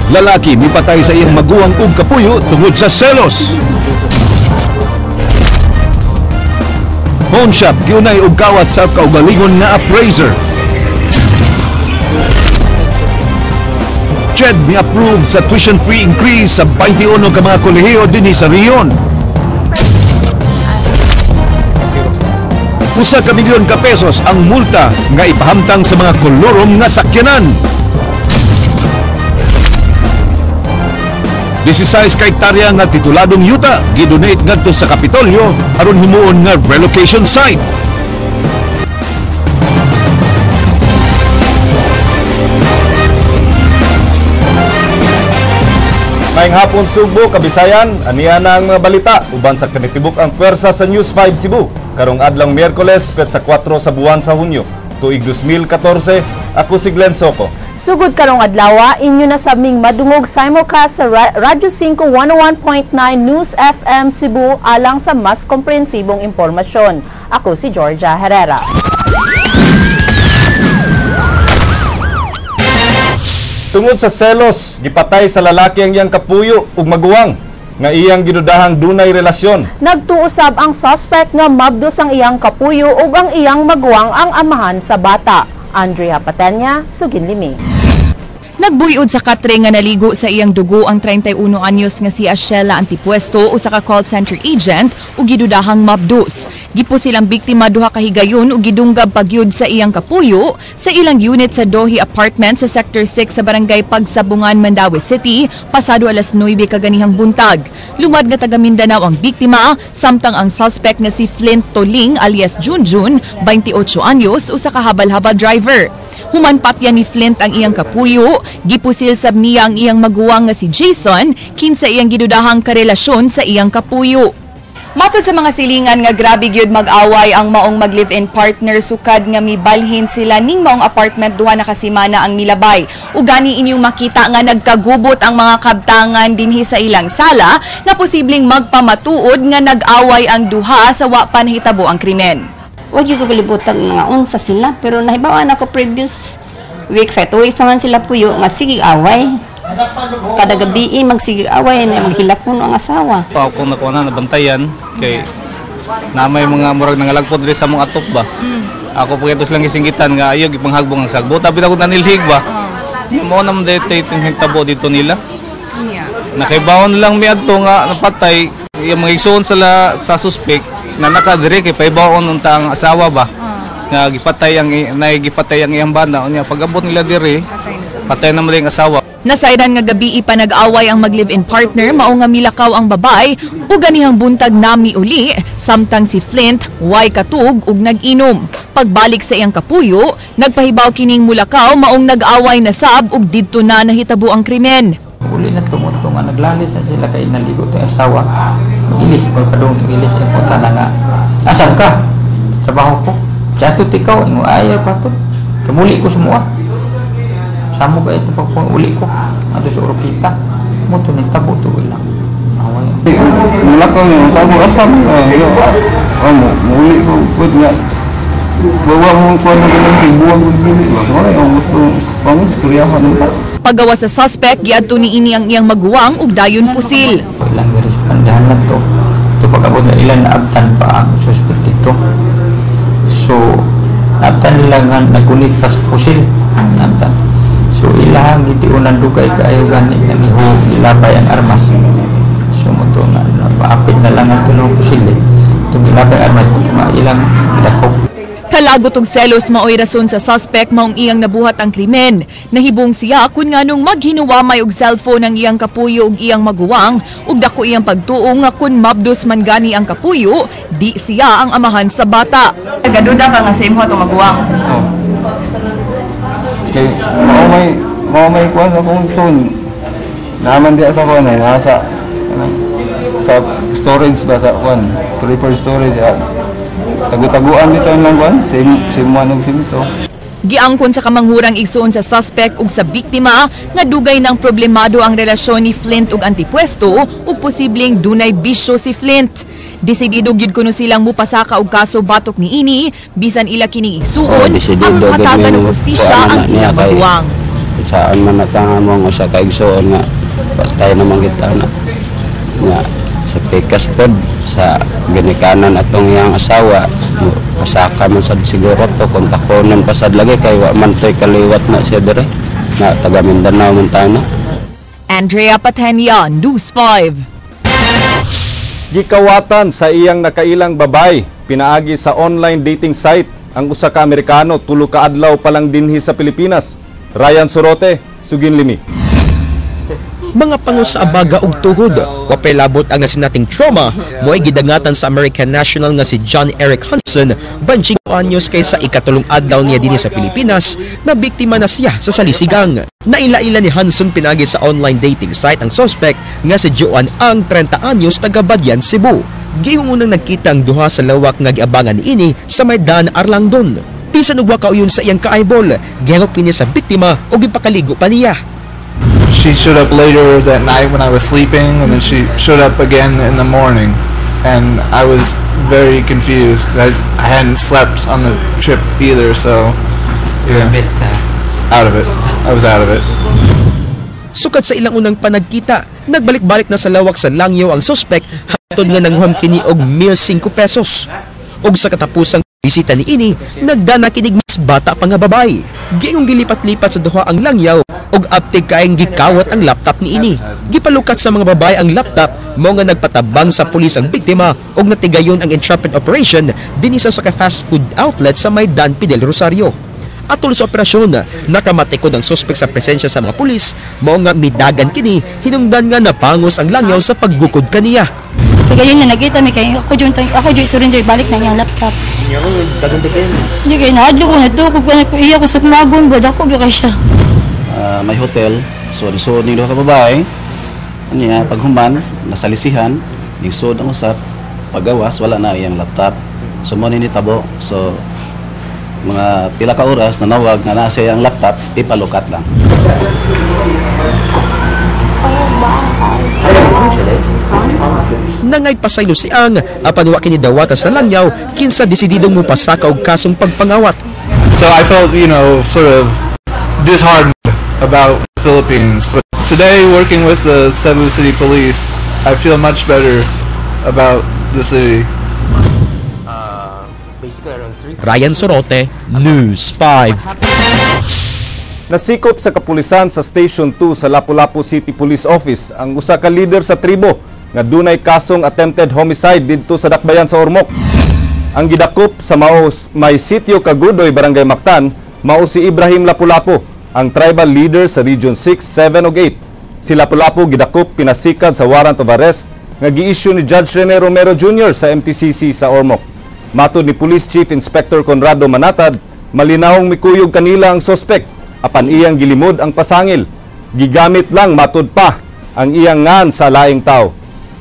Lalaki mipatay sa iyang maguwang ug kapuyo tungod sa selos. Pawn shop giunay og kawat sa kaugalingon nga appraiser. CHED mi-approve sa tuition fee increase sa 21 ka mga kolehiyo dinhi sa rehiyon. Usa ka milyon ka pesos ang multa nga ipahamtang sa mga kolorum nga sakyanan. 16 ka hektarya nga tituladong yuta gidonate ngadto sa Kapitolyo aron himuon nga relocation site. Maayong hapon Sugbo, Kabisayan, aniya na ang mga balita uban sa kinitibuk ang pwersa sa News 5 Cebu. Karong adlong Miyerkules, petsa 4 sa buwan sa Hunyo, tuig 2014, ako si Glenn Soco. Sugod karong adlaw, inyo na sabming madungog simulcast sa Radyo 5 101.9 News FM Cebu alang sa mas komprehensibong impormasyon. Ako si Georgia Herrera. Tungod sa selos, gipatay sa lalaki ang iyang kapuyo ug maguwang nga iyang ginudahang dunay relasyon. Nagtuusab ang suspect nga mabdos ang iyang kapuyo ug ang iyang maguwang ang amahan sa bata. Andrea Patenya, Suginlimi. Nagbuyod sa katre nga naligo sa iyang dugo ang 31 anyos nga si Ashela Antipuesto, usa ka call center agent ug gidudahang mabdos. Gipusil ang biktima duha ka higayon ug gidunggab pagyud sa iyang kapuyo sa ilang unit sa Dohi Apartment sa Sector 6 sa Barangay Pagsabungan, Mandaue City, pasado alas 9 kaganihang buntag. Lumad nga taga Mindanao ang biktima, samtang ang suspect nga si Flint Toling alias Junjun, 28 anyos, usa ka habal-habal driver. Human patya ni Flint ang iyang kapuyo, gipusil sab niya ang iyang maguwang nga si Jason, kinsa iyang gidudahang karelasyon sa iyang kapuyo. Matod sa mga silingan nga grabe gyud mag-away ang maong mag-live-in partner sukad nga mibalhin sila ning maong apartment duha na ka semana ang milabay. Ugani inyong makita nga nagkagubot ang mga kabtangan dinhi sa ilang sala na posibleng magpamatuod nga nag-away ang duha sa wa pa nahitabo ang krimen. Wag yung kalibutan nga unsa sila, pero nahibawan ako previous week sa 2 weeks naman sila puyo nga sige away. Kada gabi magsige away na maghilak kuno ang asawa. Pa ako nakuha na nabantayan kay na may mga murag nangalagpod diri sa mong atop ba. Ako pa silang gisinggitan nga ayo gipanghagbong ang sagbot. Abi na ko nanilhig ba. Mo na man dito hitabo dito nila. Nakibawon lang miadto nga napatay yung mga igsoon sila sa suspect na nakadiri kay paibaon unta ang asawa ba nga gipatay ang naigipatay ang iyang bana unya pag-abot nila diri patay na man ang asawa. Nasayran nga gabi ipanag-away ang mag-live-in partner mao nga milakaw ang babay ug ganihang buntag nami uli samtang si Flint way katug ug nag-inom. Pagbalik sa iyang kapuyo, nagpahibaw kining mulakaw maong nag-away na sab ug didto na nahitabo ang krimen. Uli na tumuto nga naglalis na sila kay naligo itong asawa. Ilis, kung padung itong ilis, imputa na nga. Asam ka? Trabaho ko. Jatot ikaw, ingo ayaw pa to. Kamuli ko sumua. Samo ka ito pag uli ko. Ato sa Urukita. Muto ni tabo to ilang. Away. Mula ko yung tabo asam. Muli ko, pwede nga. Bawa mo ko na ganun, tibuan ko dili. Wala yung gusto, pangistoryahan ng pa. Pagawa sa suspect, giadto niini ang iyang maguwang ug dayon pusil. Ilang girespondahan na to. Ito pag-abot na ilan naabtan pa ang suspect dito. So, naabtan nila nga nagunit pa sa pusil. Naabtan. So, ilahang gitiunan dugay kaayo gani nga niho gilabay ang armas. So, mo to na napaapit na lang ang tulong pusil. Itong gilabay armas mo nga ilang dakop. Kalagot og selos maoy rason sa suspect maong iyang nabuhat ang krimen. Nahibong siya kun nganong maghinuwamay og cellphone ang iyang kapuyo ug iyang maguwang ug dako iyang pagtuo nga kun mabdos man gani ang kapuyo, di siya ang amahan sa bata. Gaduda ka nga sa imo atong maguwang. Oh. Kay mao may kuan sa akong phone. Naaman diya sa kuan eh, nasa sa storage ba sa kuan, preferred storage. Tagu-taguan dito lang kuan, SIM 1 ug SIM 2. Giangkon sa kamanghurang igsuon sa suspect ug sa biktima nga dugay ng problemado ang relasyon ni Flint ug Antipuesto ug posibleng dunay bisyo si Flint. Desidido gyud kuno silang mupasaka og kaso batok niini bisan ila kining igsuon aron hatagan og hustisya ang ilang maguwang. Unsaan man na mong usa ka igsoon nga patay naman kita na nga sa pikas pod sa ginikanan atong iyang asawa pasaka man sad siguro to kung takonon pasad lagi kay wa man to'y kaliwat na siya dire na taga Mindanao man tayo na. Andrea Patenia, News 5. Gikawatan sa iyang nakailang babay pinaagi sa online dating site ang usa ka Amerikano tulo ka adlaw pa lang dinhi sa Pilipinas. Ryan Sorote, sugin limi. Mga pangos sa abaga ug tuhod, wapay labot ang nasinating trauma, mo'y gidangatan sa American national nga si John Eric Hanson, 25 anyos kay sa ikatulong adlaw niya dinhi sa Pilipinas, na biktima na siya sa salisigang. Naila-ila ni Hanson pinagi sa online dating site ang suspect nga si Joan Ang, 30 anyos, taga Badian, Cebu. Gihong unang nagkita ang duha sa lawak nga giabangan niini sa Maydan Arlangdon. Bisan og wa kauyon sa iyang ka-eyeball, gihangop kini sa biktima ug gipakaligo pa niya. She showed up later that night when I was sleeping, and then she showed up again in the morning, and I was very confused because I hadn't slept on the trip either, so yeah, out of it. I was out of it. Sukad sa ilang unang panagkita, nagbalik-balik na sa lawak sa Langyo ang suspect hangtod nga nanguham kini og 1,005 pesos. Og sa katapusang bisita niini, nagdana kinig mas bata pa nga babay. Giingong gilipat-lipat sa duha ang langyaw og aptig kaayong gikawat ang laptop niini. Gipalukat sa mga babae ang laptop mao nga nagpatabang sa pulis ang biktima og natigayon ang entrapment operation dinhi sa ka fast food outlet sa Maydan Fidel Rosario. Atol sa operasyon, nakamatikod ang suspek sa presensya sa mga pulis, mao nga midagan kini hinungdan nga napangos ang langyaw sa paggukod kaniya. So ganyan na nakita mi kay ako jud ako jud surrender balik na iyang laptop. Hindi kay nahadlok ko na to kung iya ko sukmagon ba dako gyud kay siya. May hotel, so lisuod ning duha ka babae. Niya paghuman nasalisihan, ningsod ang usap, pagawas wala na iyang laptop. So mo ni nitabo. So mga pila ka oras nanawag nga naa siya ang laptop, ipalukat lang. Nangay pasaylo si Ang, apan wa kini dawata sa langyaw kinsa desididong mopasaka og kasong pagpangawat. So I felt, sort of disheartened about the Philippines. But today, working with the Cebu City Police, I feel much better about the city. Ryan Sorote, News 5. Nasikop sa kapulisan sa Station 2 sa Lapu-Lapu City Police Office ang usa ka leader sa tribo nga dunay kasong attempted homicide didto sa Dakbayan sa Ormoc. Ang gidakop sa mao may sitio Kagudoy, Barangay Mactan, mao si Ibrahim Lapu-Lapu, ang tribal leader sa Region 6, 7 ug 8. Si Lapu-Lapu gidakop pinasikad sa warrant of arrest nga gi-issue ni Judge Rene Romero Jr. sa MTCC sa Ormoc. Matod ni Police Chief Inspector Conrado Manatad, malinawong mikuyog kanila ang sospek apan iyang gilimod ang pasangil. Gigamit lang matud pa ang iyang ngan sa laing tao.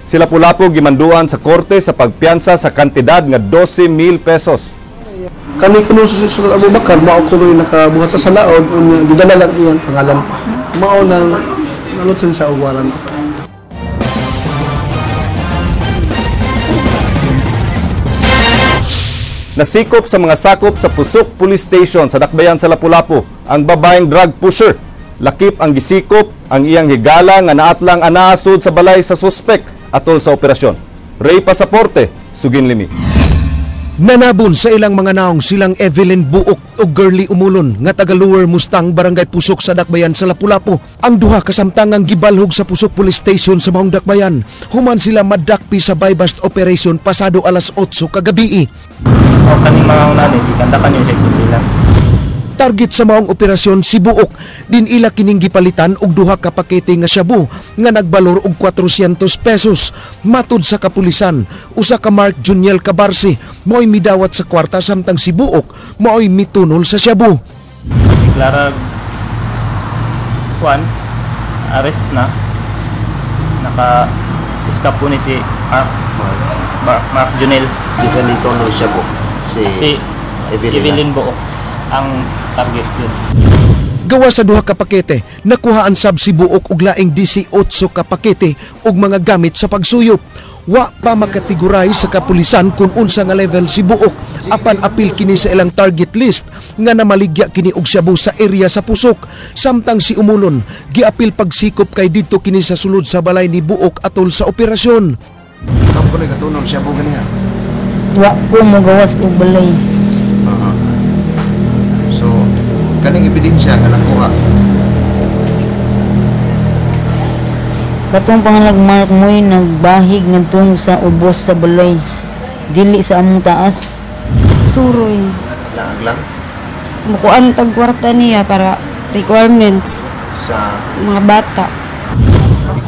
Si Lapu-Lapu gimanduan sa korte sa pagpiyansa sa kantidad nga 12,000 pesos. Kani kuno si Sultan Abu Bakar mao kuno'y nakabuhat sa salaod, gidala lang iyang pangalan. Mao nang nalutsin sa uwaran. Nasikop sa mga sakop sa Pusok Police Station sa Dakbayan sa Lapu-Lapu ang babaeng drug pusher. Lakip ang gisikop ang iyang higala nga naatlang anaasod sa balay sa suspek atol sa operasyon. Ray Pasaporte, Sugin Limi. Nanabon sa ilang mga naong silang Evelyn Buok o Girly Umulon nga taga Lower Mustang, Barangay Pusok sa Dakbayan sa Lapu-Lapu. Ang duha kasamtangang gibalhog sa Pusok Police Station sa maong Dakbayan. Human sila madakpi sa buy-bust operation pasado alas 8 kagabi. O kaning mga unani, gikanta kanyo sa surveillance. Target sa maong operasyon si Buok, din ila kining gipalitan og duha ka pakete nga shabu nga nagbalor og 400 pesos. Matud sa kapulisan, usa ka Mark Juniel Cabarce mao'y midawat sa kwarta samtang si Buok mao'y mitunol sa shabu. Deklara Juan, arrest na. Naka-escape po ni si Mark Juniel. Bisa nitunol shabu si Evelyn Buok ang target yun. Gawa sa duha ka pakete, nakuhaan sab si Buok og laing 18 ka pakete og mga gamit sa pagsuyop. Wa pa makategoray sa kapulisan kung unsa nga level si Buok, apan apil kini sa ilang target list nga namaligya kini og shabu sa area sa Pusok. Samtang si Umulon giapil pagsikop kay didto kini sa sulod sa balay ni Buok atol sa operasyon. Wa ko mogawas og balay. So, kaning ebidensya nga nakuha. Katong pangalag Mark mo'y nagbahig ngadtong sa ubos sa balay, dili sa among taas. Suroy. Lang lang. Mukuan tag kwarta niya para requirements sa mga bata.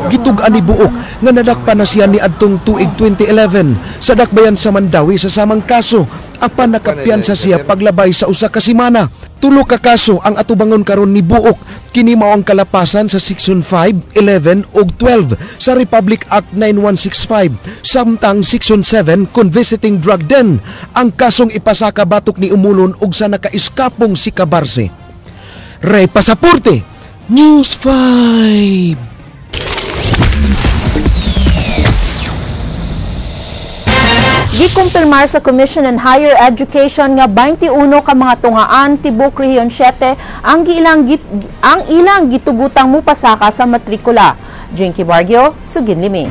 Gitug-an ni Buok nga nadakpan na siya ni adtong tuig 2011 sa dakbayan sa Mandawi sa samang kaso, apan nakapiyansa siya paglabay sa usa ka semana. Tulo ka kaso ang atubangon karon ni Buok, kini mao ang kalapasan sa Section 5, 11 ug 12 sa Republic Act 9165, samtang Section 7 kon visiting drug den ang kasong ipasaka batok ni Umulon ug sa nakaiskapong si Cabarse. Ray Pasaporte, News 5. Gikumpirmar sa Commission on Higher Education nga 21 ka mga tunghaan tibok Rehiyon 7 ang ilang gitugutang mupasaka sa matrikula. Jinky Bargio, Sugin Limi.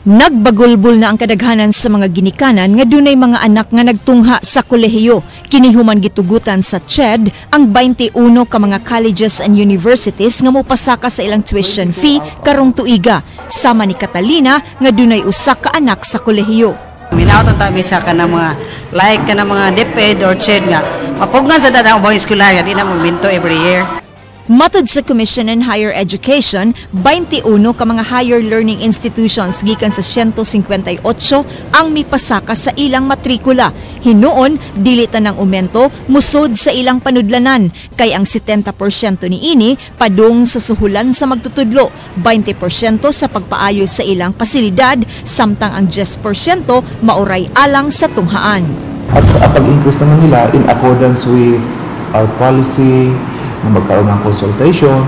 Nagbagulbul na ang kadaghanan sa mga ginikanan nga dunay mga anak nga nagtungha sa kolehiyo. Kini human gitugutan sa CHED ang 21 ka mga colleges and universities nga mopasaka sa ilang tuition fee karong tuiga. Sama ni Catalina nga dunay usa ka anak sa kolehiyo. Minaot ang tabi sa kanang mga like kanang mga DepEd or CHED nga mapugnan sa dadang ubang eskwelahan di na magbinto every year. Matod sa Commission on Higher Education, 21 ka mga higher learning institutions gikan sa 158 ang mipasaka sa ilang matrikula. Hinuon, dili tanang umento, musod sa ilang panudlanan, kay ang 70% niini padung sa suhulan sa magtutudlo, 20% sa pagpaayos sa ilang pasilidad, samtang ang 10% mauray alang sa tunghaan. At pag-increase naman nila in accordance with our policy, na magkaroon ng consultation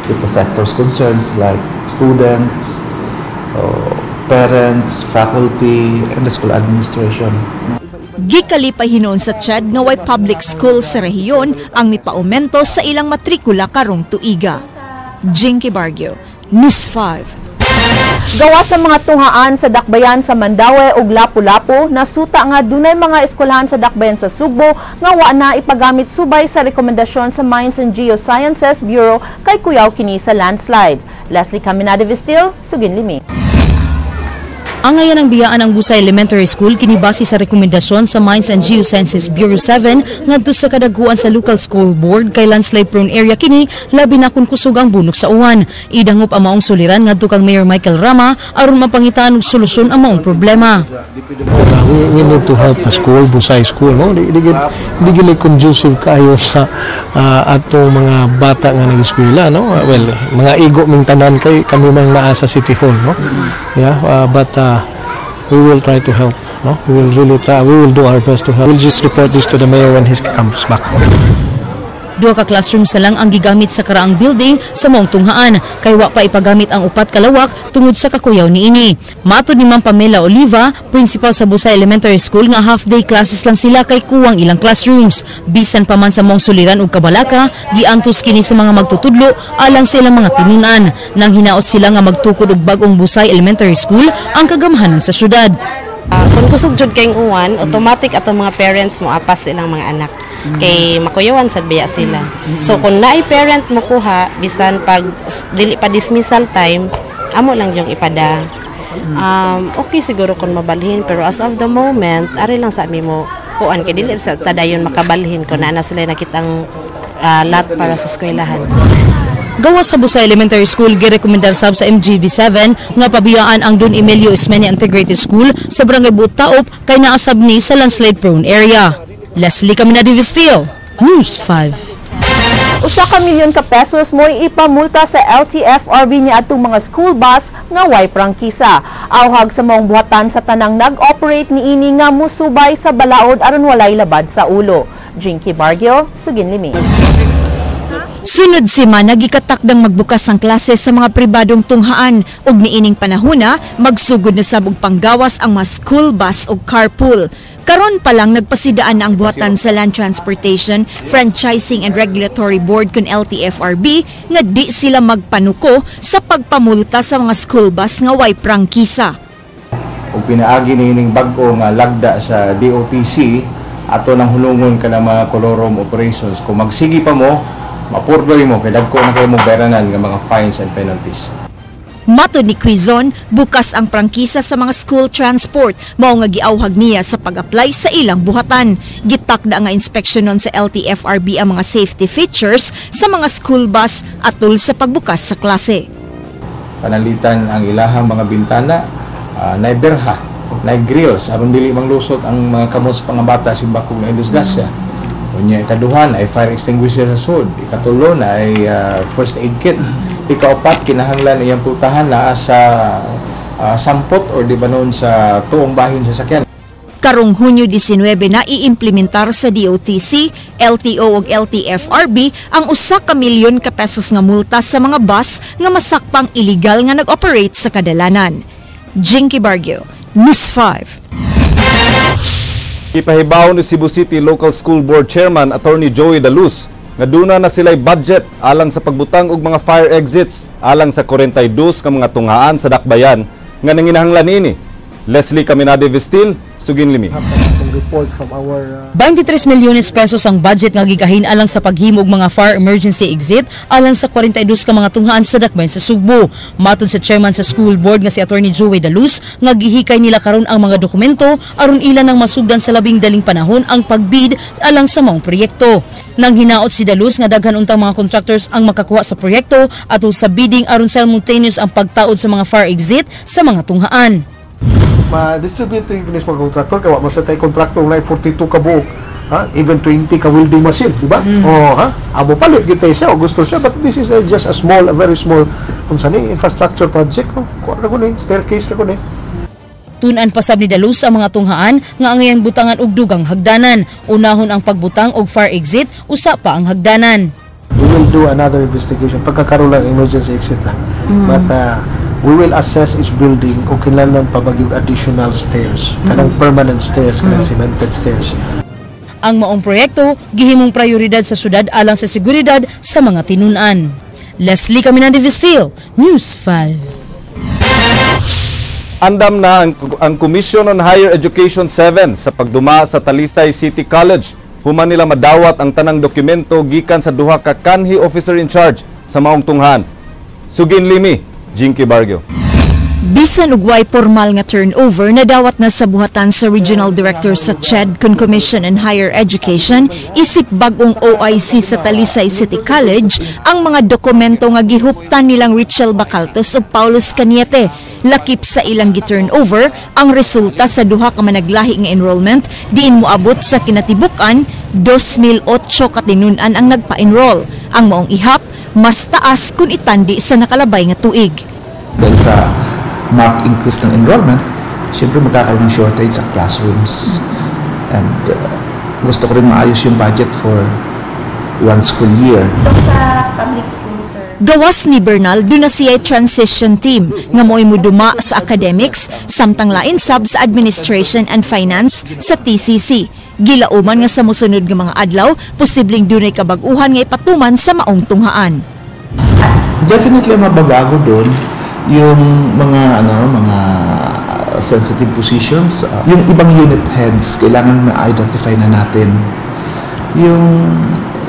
with the sector's concerns like students, parents, faculty, and the school administration. Gikalipay hinuon sa CHED nga way public school sa rehiyon ang mipaumento sa ilang matrikula karong tuiga. Jinky Bargio, News 5. Gawa sa mga tunghaan sa dakbayan sa Mandaue ug Lapu-Lapu, nasuta nga dunay mga eskwelahan sa dakbayan sa Sugbo nga wa na ipagamit subay sa rekomendasyon sa Mines and Geosciences Bureau kay kuyaw kini sa landslides. Leslie Caminada Vistil, Sugin Limi. Ang ngayon ang biyaan ang Busay Elementary School kini base sa rekomendasyon sa Mines and Geosciences Bureau 7 ngadto sa kadaguan sa local school board kay landslide prone area kini labi na kun kusog ang bunok sa uwan. Idangop ang maong suliran ngadto kang Mayor Michael Rama aron mapangitaan og solusyon ang maong problema. We need to help the school, Busay School, no? Di gid conducive kayo sa atong mga bata nga nag-eskwela, no? Well, mga igo ming tanan kay kami mang naa sa City Hall, no? Yeah, but we will try to help, no? We will really try, we will do our best to help. We'll just report this to the mayor when he comes back. Duha ka classroom sa lang ang gigamit sa karaang building sa maong tunghaan kay wa pa ipagamit ang upat ka lawak tungod sa kakuyaw niini. Matod ni Ma'am Pamela Oliva, principal sa Busay Elementary School, nga half day classes lang sila kay kuwang ilang classrooms. Bisan pa man sa maong suliran ug kabalaka, giantos kini sa mga magtutudlo alang sa ilang mga tinunan. Nang hinaot sila nga magtukod og bag-ong Busay Elementary School ang kagamhanan sa syudad. Kung kusog jud kayong uwan, automatic atong mga parents mo apas ilang mga anak. Kay makuyawan sad biya sila. So kung naay parent mo kuha bisan pag dili pa dismissal time, amo lang yung ipada. Okay siguro kung mabalhin, pero as of the moment ari lang sa ami mo kuan kay dili sa tadayon makabalhin kun naa na sila nakitang lot para sa eskwelahan. Gawas sa Busay Elementary School, girekomendar sab sa MGB7 nga pabiyaan ang Don Emilio Osmeña Integrated School sa Barangay Butaop kay naasab ni sa landslide prone area. Leslie Caminada Vistil, News 5. Usa ka milyon ka pesos mo'y ipamulta sa LTFRB ni atong mga school bus nga way prangkisa. Awhag sa maong buhatan sa tanang nag-operate niini nga musubay sa balaod aron walay labad sa ulo. Jinky Bargio, Sugin Limi. Sunod semana gikatakdang magbukas ang klase sa mga pribadong tunghaan ug niining panahona magsugod na sab og panggawas ang mga school bus ug carpool. Karon pa lang nagpasidaan na ang buhatan sa Land Transportation, Franchising and Regulatory Board kun LTFRB nga di sila magpanuko sa pagpamulta sa mga school bus nga way prangkisa. Ug pinaagi niining bag-o nga lagda sa DOTC ato nang hulungon kana mga colorum operations. Kung magsigi pa mo, mapurdoy mo kay dagko na kayo mong bayranan nga mga fines and penalties. Matod ni Quizon, bukas ang prangkisa sa mga school transport, mao nga giawhag niya sa pag-apply sa ilang buhatan. Gitakda nga inspeksyonon sa LTFRB ang mga safety features sa mga school bus atol sa pagbukas sa klase. Panalitan ang ilahang mga bintana, nay berha, nay grills aron dili manglusot ang mga kamot sa mga bata simbakog na disgrasya. Unya ikaduha na ay fire extinguisher sa sud, ikatulo na ay first aid kit, ikaapat kinahanglan iyang pultahan naa sa sampot or di ba noon sa tuong bahin sa sakyan. Karong Hunyo 19 na iimplementar sa DOTC, LTO ug LTFRB ang 1 ka milyon ka pesos nga multa sa mga bus nga masakpang illegal nga nag-operate sa kadalanan. Jinky Bargio, News 5. Ipahibaw ni Cebu City Local School Board Chairman Attorney Joey Daluz nga duna na sila'y budget alang sa pagbutang og mga fire exits alang sa 42 ka mga tunghaan sa dakbayan nga nanginahanglan niini. Leslie Caminade Vestil, sugin limi. Report from our 23 milyones pesos ang budget nga gigahin alang sa paghimo og mga fire emergency exit alang sa 42 ka mga tunghaan sa dakbayan sa Sugbo. Matod sa chairman sa school board nga si Attorney Joey Daluz nga gihikay nila karon ang mga dokumento aron ila nang masugdan sa labing daling panahon ang pagbid alang sa maong proyekto. Nang hinaot si Daluz nga daghan untang mga contractors ang makakuha sa proyekto atol sa bidding aron simultaneous ang pagtaod sa mga fire exit sa mga tunghaan. Ma-distribute yung mga contractor kay wa man sa tay contractor na 42 ka buok, ha, even 20 ka welding machine, di ba? Oh, ha, amo palit gyud tayo siya o gusto siya, but this is just a small, a very small unsa ni infrastructure project, no, kuha ra ni staircase ra ni. Tun-an pasab ni Daluz ang mga tunghaan nga angayang butangan og dugang hagdanan. Unahon ang pagbutang og fire exit, usa pa ang hagdanan. We will do another investigation pagkakaroon lang emergency exit lang, but we will assess each building kung kinahanglan pa ba yung additional stairs, kanang permanent stairs, kanang cemented stairs. Ang maong proyekto gihimong prioridad sa syudad alang sa seguridad sa mga tinunan. Leslie Caminante Vestil, News 5. Andam na ang Commission on Higher Education 7 sa pagduma sa Talisay City College. Human nila madawat ang tanang dokumento gikan sa duha ka kanhi officer in charge sa maong tunghan. Sugin limi, Jinky Bargio. Bisan og way formal nga turnover, nadawat na sa buhatan sa Regional Director sa CHED kun Commission on Higher Education isip bagong OIC sa Talisay City College ang mga dokumento nga gihuptan nilang Richel Bacaltos ug Paulos Cañete. Lakip sa ilang gi-turnover ang resulta sa duha ka managlahi nga enrollment diin moabot sa kinatibuk-an 2008 katinun-an ang nagpa-enroll. Ang maong ihap mas taas kung itandi sa nakalabay nga tuig. Dahil sa marked increase ng enrollment, siyempre magkakaroon ng shortage sa classrooms. And gusto ko rin maayos yung budget for one school year. Sa public school, sir. Gawas ni Bernal, duna siya transition team nga mo'y muduma sa academics samtang lain sab sa administration and finance sa TCC. Gilauman nga sa mosunod nga mga adlaw, posibleng dunay kabag-uhan nga ipatuman sa maong tunghaan. Definitely mababago doon yung mga ano, mga sensitive positions, yung ibang unit heads kailangan ma-identify na natin. Yung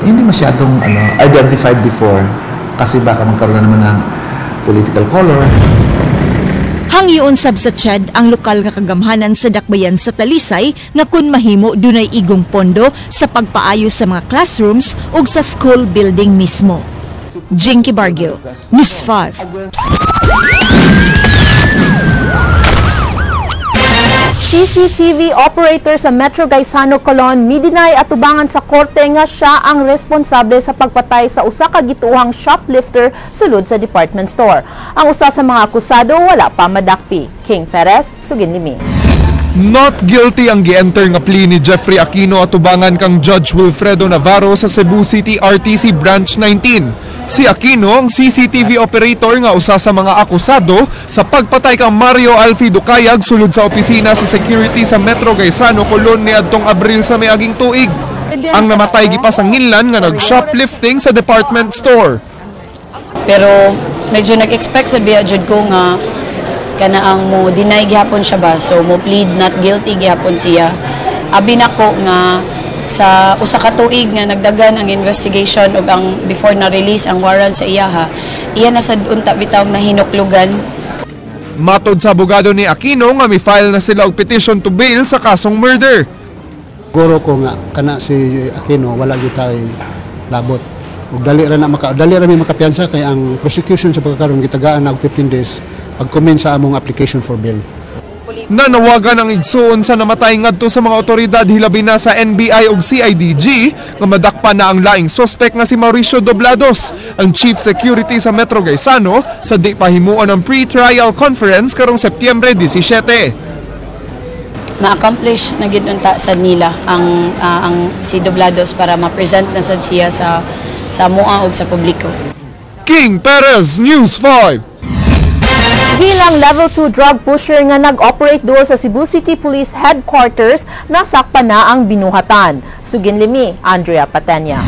hindi masyadong ano identified before kasi baka magkaroon na naman ng political color. Hangyoon sab sa CHED ang lokal nga kagamhanan sa dakbayan sa Talisay nga kun mahimo dunay igong pondo sa pagpaayo sa mga classrooms ug sa school building mismo. Jinky Bargio, News 5. CCTV operator sa Metro Gaisano, Colon, midinay atubangan sa korte nga siya ang responsable sa pagpatay sa usa ka gituohang shoplifter sulod sa department store. Ang usa sa mga akusado wala pa madakpi. King Perez, sugin limi. Not guilty ang gi-enter nga plea ni Jeffrey Aquino atubangan kang Judge Wilfredo Navarro sa Cebu City RTC Branch 19. Si Aquino ang CCTV operator nga usa sa mga akusado sa pagpatay kang Mario Alfie Ducayag sulod sa opisina sa security sa Metro Gaisano, Colon niadtong Abril sa miaging tuig. Ang namatay gipasanginlan nga nag-shoplifting sa department store. Pero medyo nag-expect sa biya jud ko nga kana ang mo deny gihapon siya ba, so mo plead not guilty gihapon siya. Abi nako nga sa usa ka tuig nga nagdagan ang investigation ug ang before na release ang warrant sa iyaha, iya na sad unta bitaw nahinuklugan. Matod sa abogado ni Aquino nga mi-file na sila og petition to bail sa kasong murder. Guro ko nga kana si Aquino wala gyud tay labot. Ug dali ra na maka dali ra mi makapiyansa kay ang prosecution sa pagkakaron gitagaan na og 15 days pag-comment sa among application for bail. Nanawagan ang igsuon sa namatay ngadto sa mga otoridad hilabi na sa NBI ug CIDG nga madakpan na ang laing suspect nga si Mauricio Doblados, ang chief security sa Metro Gaisano, sa di pahimuon ang pre-trial conference karong Setyembre 17. Ma-accomplish na gid unta sad nila ang si Doblados para ma-present na sad siya sa mua ug sa publiko. King Perez, News 5. Bilang level 2 drug pusher nga nag-operate duol sa Cebu City Police Headquarters, nasakpan na ang binuhatan. Sugin limi, Andrea Patenya.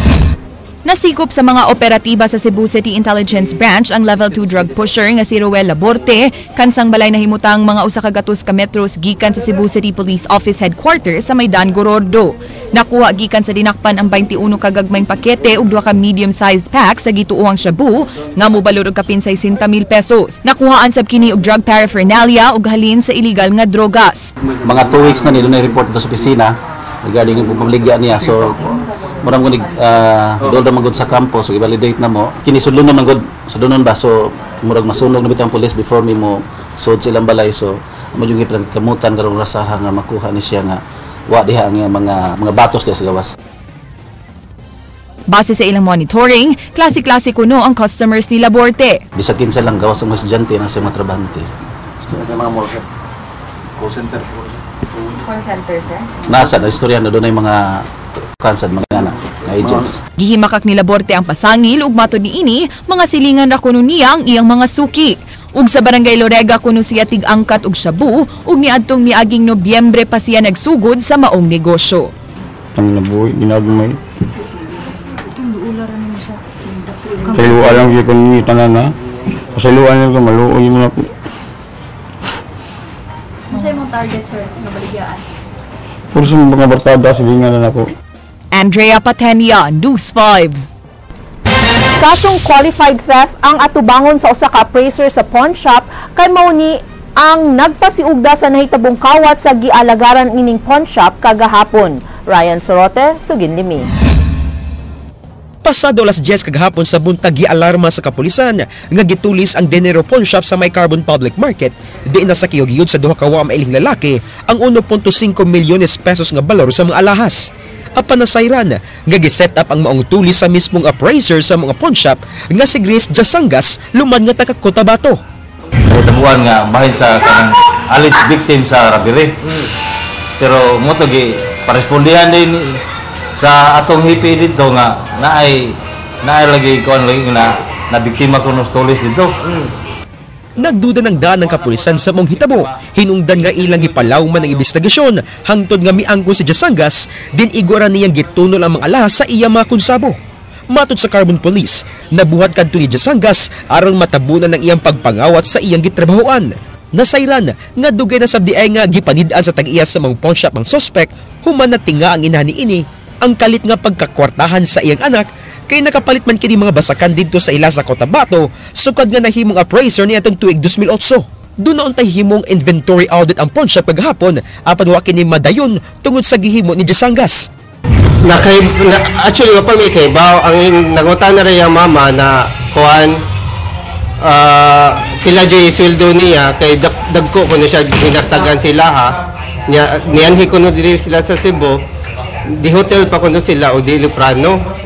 Nasikop sa mga operatiba sa Cebu City Intelligence Branch ang level 2 drug pusher nga si Ruel Laborte, kansang balay nahimutang mga 100 ka metros gikan sa Cebu City Police Office Headquarters sa Maydan Gorordo. Nakuha gikan sa dinakpan ang 21 ka gagmayng pakete ug 2 ka medium-sized pack sa gituohang shabu nga mobalor og kapin 60,000 pesos. Nakuhaan sab kini og drug paraphernalia ug halin sa illegal nga drogas. Mga 2 weeks na nila na-report dito sa opisina regarding yung pamaligya niya. So murang ko dool na magod sa kampo, so i-validate na mo. Kini sudlonon man gud, sudlonon ba, so murag masunog na bitaw ang police before mi mo sud silang balay. So amo jud gipangkamutan karong rasaha nga makuha ni siya nga wa diha ang iyang mga batos diha sa gawas. Base sa ilang monitoring, klase-klase kuno ang customers ni Laborte. Bisag kinsa lang gawas ang mga estudyante na sa mga trabahante. So, sa mga mall, sir. Call center. Call center, sir? Nasa na istorya na doon ay mga kansad mga na agents. Gihimakak ni Laborte ang pasangil ug matod niini, mga silingan ra kuno niya ang iyang mga suki. Ug sa Barangay Lorega kuno siya tig-angkat og shabu ug niadtong miaging Nobyembre pa siya nagsugod sa maong negosyo. Ang nabuhi ginagmay. Sa lang gyud ni tanan na. Sa lang ko maluoy mo na. Unsa imong target, sir, nga baligyaan? Puro sa mga barkada silingan na nako. Andrea Patenia, News 5. Kasong qualified theft ang atubangon sa usa ka appraiser sa pawn shop kay mao ni ang nagpasiugda sa nahitabong kawat sa gialagaran ining pawn shop kagahapon. Ryan Sorote, sugin limi. Pasado alas 10 kagahapon sa buntag gialarma sa kapulisan nga gitulis ang Denero Pawn Shop sa May Carbon Public Market. Di na sa kiyog sa duha ka wa mailing lalaki ang 1.5 milyones pesos nga balor sa mga alahas. Apan nasayran nga gi-set up ang maong tulis sa mismong appraiser sa mga pawn shop nga si Grace Jasangas lumad nga taga Cotabato. Nahitabuan nga bahin sa kanang alleged victim sa robbery. Pero mo to gi parespondihan din sa atong hipi dito nga naay lagi kuan lagi na biktima kuno tulis dito. Nagduda ng daan ng kapulisan sa mong hitabo, hinungdan nga ilang gipalawman ang investigasyon hangtod nga miangkon si Jasangas, din igora niyang gitunol ang mga alahas sa iya mga konsabo. Matod sa Carbon Police, nabuhat kadto ni Jasangas aron matabunan ang iyang pagpangawat sa iyang gitrabahoan. Nasayran nga dugay na sabdi ay nga gipanid-an sa tag-iya sa mga pawn shop ang suspect, human na tinga ang inahan niini ang kalit nga pagkakwartahan sa iyang anak kay nakapalit man kini mga basakan didto sa ila sa Cotabato sukad nga nahimong appraiser niya atong tuig 2008. Doon na untay himong inventory audit ang pawn shop kagahapon apan wa kini madayon tungod sa gihimo ni Jasangas. Actually wa pa may kaibaw ang nangutan na rin yung mama na kuan pila jay sweldo niya kay dagko kuno siya hinatagan sila ha. Nianhi kuno diri sila sa Cebu, di hotel pa kuno sila o di Luprano.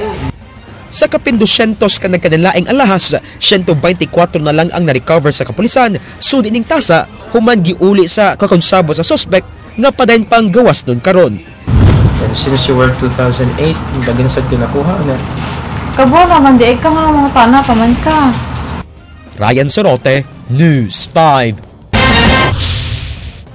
Sa kapin 200 ka nagkanalaing alahas, 124 na lang ang na-recover sa kapulisan, sud ining tasa, human giuli sa kakonsabo sa suspect nga padayon pang gawas nun karon. And since you were 2008, bagin sad kinakuha na. Kabuo naman di ay ka nga mga tana pa man ka. Ryan Sorote, News 5.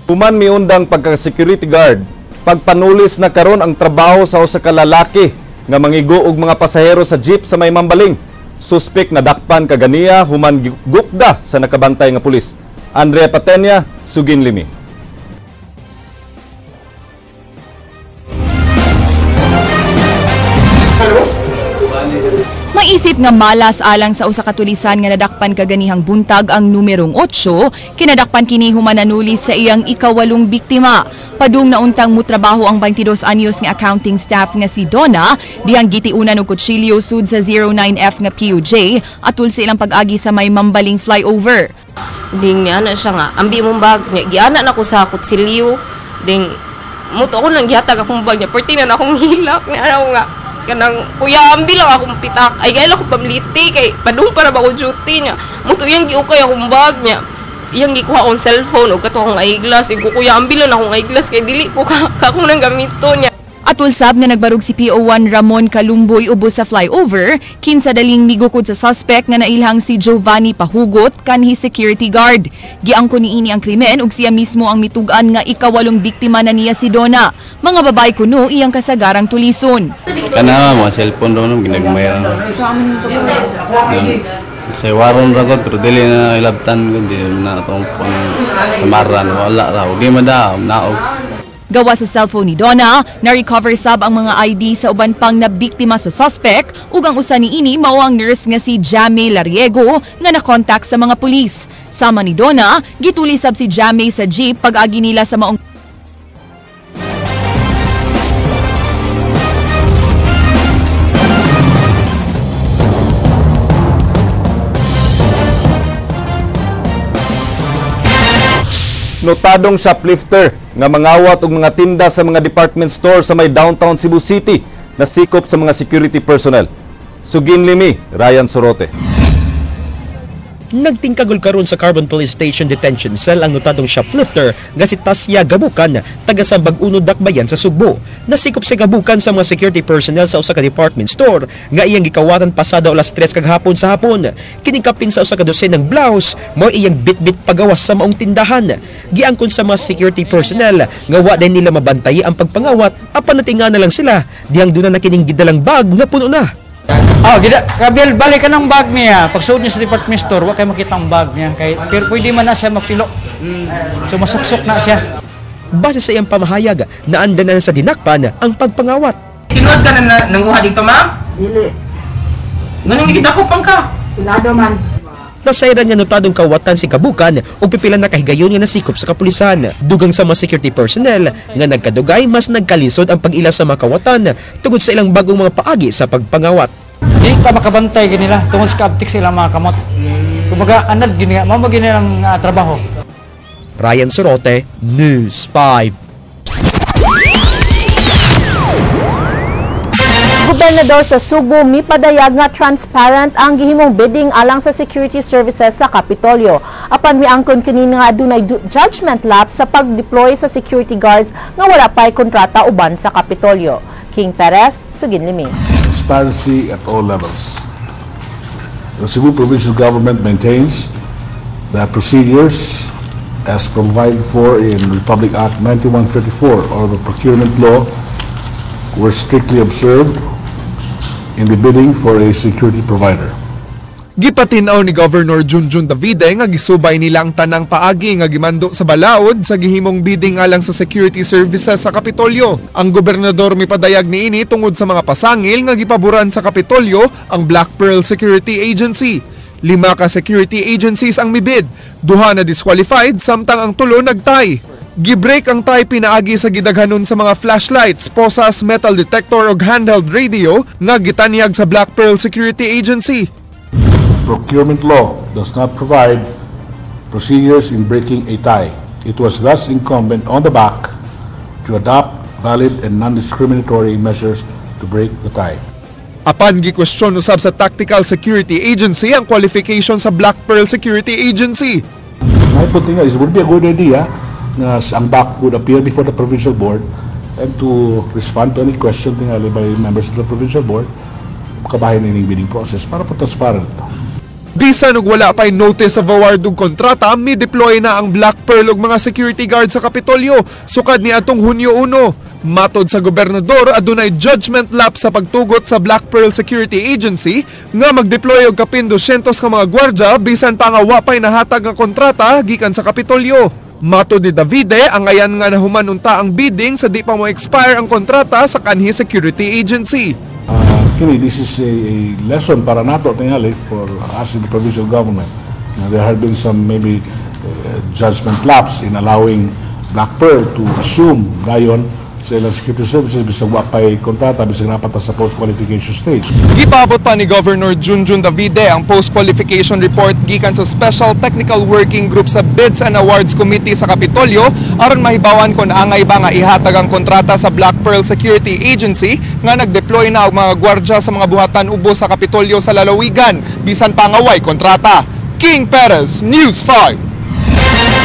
Human miundang pagka-security guard, pagpanulis na karon ang trabaho sa usa ka lalaki nga mangigo og mga pasahero sa jeep sa may Mambaling. Suspek na dakpan kaganiya human gukda sa nakabantay nga pulis. Andrea Patenia, Sugin Limi. Maisip nga malas alang sa usa ka tulisan nga nadakpan kaganihang buntag ang numerong 8, kinadakpan kini human nanuli sa iyang ikawalong biktima. Padung nauntang mutrabaho ang 22 anyos nga accounting staff nga si Donna, dihang gitiunan og kutsilyo sud sa 09F nga PUJ atul sa ilang pag-agi sa may Mambaling flyover. Ding niana siya nga, ambi mong bag niya, giana na ko sa kutsilyo. Ding muto ako nang gihatag akong bag niya, perti na akong hilak niya ako nga. Kanang kuya ambi lang akong pitak ay gayla ko pamliti kay padung para ba ko duty niya muto iyang giukay akong bag niya iyang gikuha akong cellphone ug kato akong eyeglass ig kuya ambi lang akong eyeglass kay dili ko ka akong nang gamito niya. Atul sab nga nagbarug si PO1 Ramon Calumboy ubos sa flyover, kinsa daling migukod sa suspect nga nailhang si Giovanni Pahugot kanhi security guard. Giangko niini ang krimen ug siya mismo ang mitug-an nga ikawalong biktima na niya si Donna. Mga babae kuno iyang kasagarang tulison. Kana mga cellphone daw nung ginagmay ra. Sa waron ra ko pero dili na ilabtan ko di na atong pang samaran wala ra di man daw naog. Gawa sa cellphone ni Donna, na-recover sab ang mga ID sa uban pang nabiktima sa suspect ug ang usa niini mao ang nurse nga si Jamie Lariego nga nakontak sa mga pulis. Sama ni Donna, gituli sab si Jamie sa jeep pag-agi nila sa maong notadong shoplifter nga mangawat og mga tinda sa mga department store sa may downtown Cebu City nasikop sa mga security personnel. Sugin Limi, Ryan Sorote. Nagtingkagol karon sa Carbon Police Station Detention Cell ang notadong shoplifter nga si Tasya Gabukan, taga sa Bag-uno, Dakbayan sa Sugbo. Nasikop si Gabukan sa mga security personnel sa usa ka department store nga iyang gikawatan pasado alas 3 kagahapon sa hapon. Kining kapin sa usa ka dosenang blouse mao iyang bitbit pagawas sa maong tindahan. Giangkon sa mga security personnel nga wa din nila mabantay ang pagpangawat apan natinga na lang sila dihang duna na kining gidalang bag nga puno na. Oh, gida kabil balik ka ng bag niya. Pagsuod niya sa department store, wa kay makita ang bag niya kay pero pwede man na siya mapilo. So masuksok na siya. Base sa iyang pamahayag, naanda na sa dinakpan ang pagpangawat. Tinuod ka na nanguha dito, ma'am? Dili. Nganong gidakop ka? Ilado man. Nasayran nga notadong kawatan si Kabukan ug pipila na kahigayon nga nasikop sa kapulisan. Dugang sa mga security personnel nga nagkadugay mas nagkalisod ang pag-ila sa mga kawatan tungod sa ilang bagong mga paagi sa pagpangawat. Dili ta makabantay ganila tungod sa kaabtik sa ilang mga kamot. Kumbaga anad gini mao man gini ang trabaho. Ryan Sorote, News 5. Gobernador sa Subo mipadayag nga transparent ang gihimong bidding alang sa security services sa Kapitolyo. Apan miangkon kini nga adunay judgment lapse sa pag-deploy sa security guards nga wala pa'y kontrata uban sa Kapitolyo. King Perez, Sugin Limi. Transparency at all levels. The Cebu Provincial Government maintains that procedures as provided for in Republic Act 9134 or the procurement law were strictly observed in the bidding for a security provider. Gipatin-aw ni Governor Junjun Davide nga gisubay nila ang tanang paagi nga gimando sa balaod sa gihimong bidding alang sa security services sa Kapitolyo. Ang gobernador mipadayag niini tungod sa mga pasangil nga gipaboran sa Kapitolyo ang Black Pearl Security Agency. 5 ka security agencies ang mibid, 2 na disqualified samtang ang 3 nagtay. Gibreak ang tie pinaagi sa gidaghanon sa mga flashlights, posas, metal detector ug handheld radio nga gitanyag sa Black Pearl Security Agency. Procurement law does not provide procedures in breaking a tie. It was thus incumbent on the BAC to adopt valid and non-discriminatory measures to break the tie. Apan gikwestiyon usab sa Tactical Security Agency ang qualification sa Black Pearl Security Agency. My point is, it would be a good idea Nga ang BAC would appear before the provincial board and to respond to any question tingali by members of the provincial board kabahin ining bidding process para po transparent. Bisan og wala pa'y notice of award ug kontrata, mi-deploy na ang Black Pearl ug mga security guard sa Kapitolyo sukad ni atong Hunyo 1. Matod sa gobernador, adunay judgment lapse sa pagtugot sa Black Pearl Security Agency nga mag-deploy og kapin 200 ka mga gwardya bisan pa nga wa pa'y nahatag nga kontrata gikan sa Kapitolyo. Matod ni Davide, ang ayan nga nahuman unta ang bidding sa di pa mo expire ang kontrata sa kanhi security agency. Kini, this is a lesson para nato tingali for us in the provincial government. Now, there had been some maybe judgment lapse in allowing Black Pearl to assume dayon sa ilang security services bisag wa pa'y kontrata, bisag naa pa ta sa post-qualification stage. Gipaabot pa ni Governor Junjun Davide ang post-qualification report gikan sa Special Technical Working Group sa Bids and Awards Committee sa Kapitolyo aron mahibawan kon angay ba nga ihatag ang kontrata sa Black Pearl Security Agency nga nag-deploy na og mga gwardya sa mga buhatan ubos sa Kapitolyo sa lalawigan bisan pa nga way kontrata. King Perez, News 5.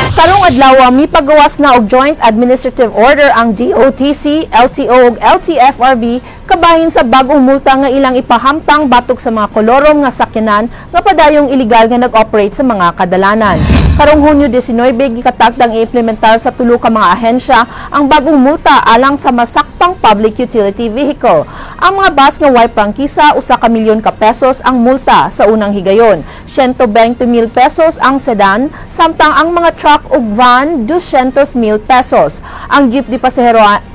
Karong adlaw, mipagawas na og Joint Administrative Order ang DOTC, LTO ug LTFRB kabahin sa bag-ong multa nga ilang ipahamtang batok sa mga kolorom nga sakyanan nga padayong illegal nga nag-operate sa mga kadalanan. Karong Hunyo 19, gikatakdang iimplementar sa tulo ka mga ahensya ang bagong multa alang sa masakpang public utility vehicle. Ang mga bus nga way prangkisa, 1 ka milyon ka pesos ang multa sa unang higayon. 120 mil pesos ang sedan, samtang ang mga truck ug van 200 mil pesos. Ang jeep di paseheroan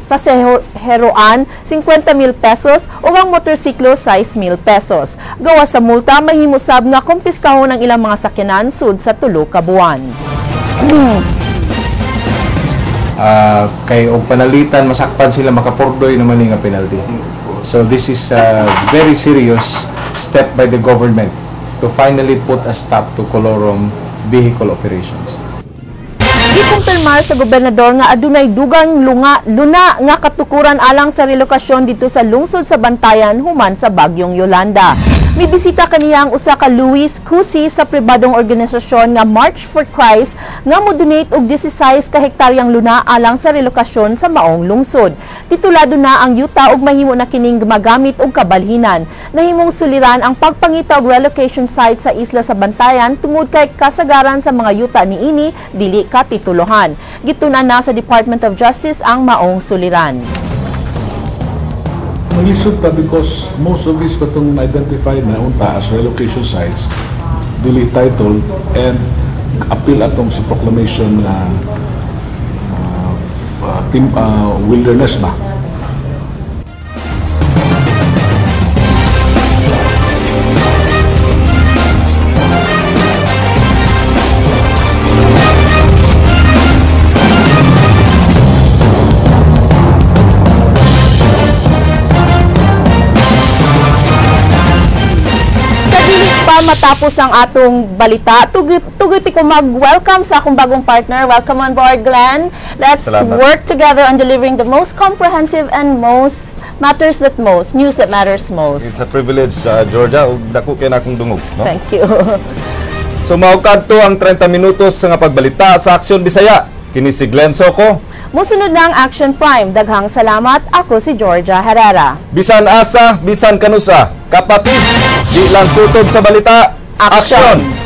50 mil pesos ug ang motorsiklo 6 mil pesos. Gawas sa multa, mahimo sab nga kumpiskahon ang ilang mga sakyanan sud sa 3 ka buwan. Kay og panalitan masakpan sila, makapurdoy naman ni nga penalty. So this is a very serious step by the government to finally put a stop to colorum vehicle operations. Gikumpirmar sa gobernador nga adunay dugang lunga, luna nga katukuran alang sa relokasyon dito sa lungsod sa Bantayan human sa bagyong Yolanda. Mibisita kaniya ang usa ka Luis Cusi sa pribadong organisasyon nga March for Christ nga mo-donate og 16 ka hektaryang luna alang sa relokasyon sa maong lungsod. Titulado na ang yuta ug mahimo na kining magamit og kabalhinan. Nahimong suliran ang pagpangita og relocation site sa isla sa Bantayan tungod kay kasagaran sa mga yuta niini dili ka tituluhan. Gitun-an na sa Department of Justice ang maong suliran. Maglisod ta because most of these katong identified na unta as relocation sites dili titled and appeal atong sa proclamation na team wilderness ba. Sa dili pa matapos ang atong balita, tuguti ko mag-welcome sa akong bagong partner. Welcome on board, Glenn. Let's Salamat. Work together on delivering the most comprehensive and most matters that most, news that matters most. It's a privilege, Georgia, ug dako kay na akong dungog, no? Thank you. So mao kadto ang 30 minutos sa nga pagbalita sa Aksyon Bisaya. Kini si Glenn Soco. Musunod na ang Action Prime. Daghang salamat. Ako si Georgia Herrera. Bisan asa, bisan kanusa, kapatid, di lang kutob sa balita. Aksyon!